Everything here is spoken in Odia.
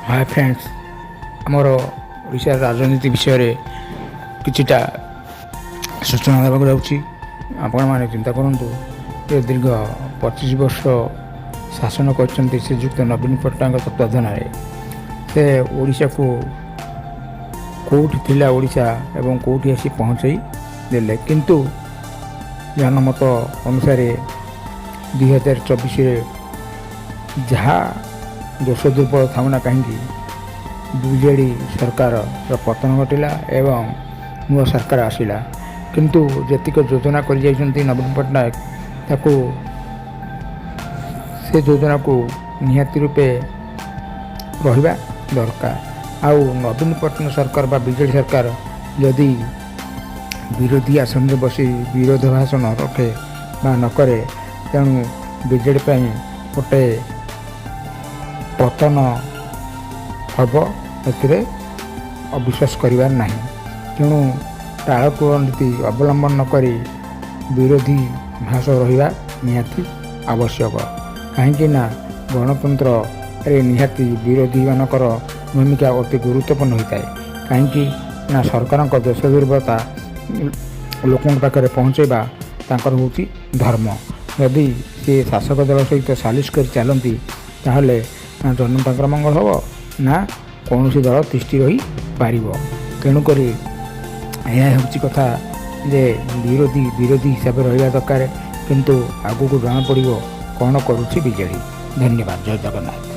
ହାଏ ଫ୍ରେଣ୍ଡସ୍, ଆମର ଓଡ଼ିଶାର ରାଜନୀତି ବିଷୟରେ କିଛିଟା ସୂଚନା ଦେବାକୁ ଯାଉଛି। ଆପଣମାନେ ଚିନ୍ତା କରନ୍ତୁ ଯେ ଦୀର୍ଘ 25 ବର୍ଷ ଶାସନ କରିଛନ୍ତି ଶ୍ରୀଯୁକ୍ତ ନବୀନ ପଟ୍ଟନାୟକଙ୍କ ତତ୍ତ୍ୱାବଧାନରେ। ସେ ଓଡ଼ିଶାକୁ କେଉଁଠି ଥିଲା ଓଡ଼ିଶା ଏବଂ କେଉଁଠି ଆସି ପହଞ୍ଚେଇ ଦେଲେ। କିନ୍ତୁ ଜନମତ ଅନୁସାରେ 2024ରେ ଯାହା ଦୋଷ ଦୁର୍ବଳ ଥାଉ ନା କାହିଁକି, ବିଜେଡ଼ି ସରକାରର ପତନ ଘଟିଲା ଏବଂ ନୂଆ ସରକାର ଆସିଲା। କିନ୍ତୁ ଯେତିକ ଯୋଜନା କରିଯାଇଛନ୍ତି ନବୀନ ପଟ୍ଟନାୟକ, ତାକୁ ସେ ଯୋଜନାକୁ ନିହାତି ରୂପେ ରହିବା ଦରକାର। ଆଉ ନବୀନ ପଟ୍ଟନାୟକ ସରକାର ବା ବିଜେଡ଼ି ସରକାର ଯଦି ବିରୋଧୀ ଆସନରେ ବସି ବିରୋଧାଭାସ ନ ରଖେ ବା ନ କରେ, ତେଣୁ ବିଜେଡ଼ି ପାଇଁ ଗୋଟେ ପତନ ହେବ, ଏଥିରେ ଅବିଶ୍ୱାସ କରିବାର ନାହିଁ। ତେଣୁ ଟାଳଟୁଳ ନୀତି ଅବଲମ୍ବନ ନ କରି ବିରୋଧୀ ଭାଷ ରହିବା ନିହାତି ଆବଶ୍ୟକ। କାହିଁକି ନା ଗଣତନ୍ତ୍ରରେ ନିହାତି ବିରୋଧୀମାନଙ୍କର ଭୂମିକା ଅତି ଗୁରୁତ୍ୱପୂର୍ଣ୍ଣ ହୋଇଥାଏ। କାହିଁକି ନା ସରକାରଙ୍କ ଦୋଷ ଦୁର୍ବଳତା ଲୋକଙ୍କ ପାଖରେ ପହଞ୍ଚାଇବା ତାଙ୍କର ହେଉଛି ଧର୍ମ। ଯଦି ସିଏ ଶାସକ ଦଳ ସହିତ ସାଲିସ କରି ଚାଲନ୍ତି, ତାହେଲେ ନା ଜନତାଙ୍କର ମଙ୍ଗଳ ହେବ, ନା କୌଣସି ଦଳ ତିଷ୍ଠି ରହିପାରିବ। ତେଣୁକରି ଏହା ହେଉଛି କଥା ଯେ ବିରୋଧୀ ବିରୋଧୀ ହିସାବରେ ରହିବା ଦରକାର। କିନ୍ତୁ ଆଗକୁ ଜଣାପଡ଼ିବ କ'ଣ କରୁଛି ବିଜେଡ଼ି। ଧନ୍ୟବାଦ, ଜୟ ଜଗନ୍ନାଥ।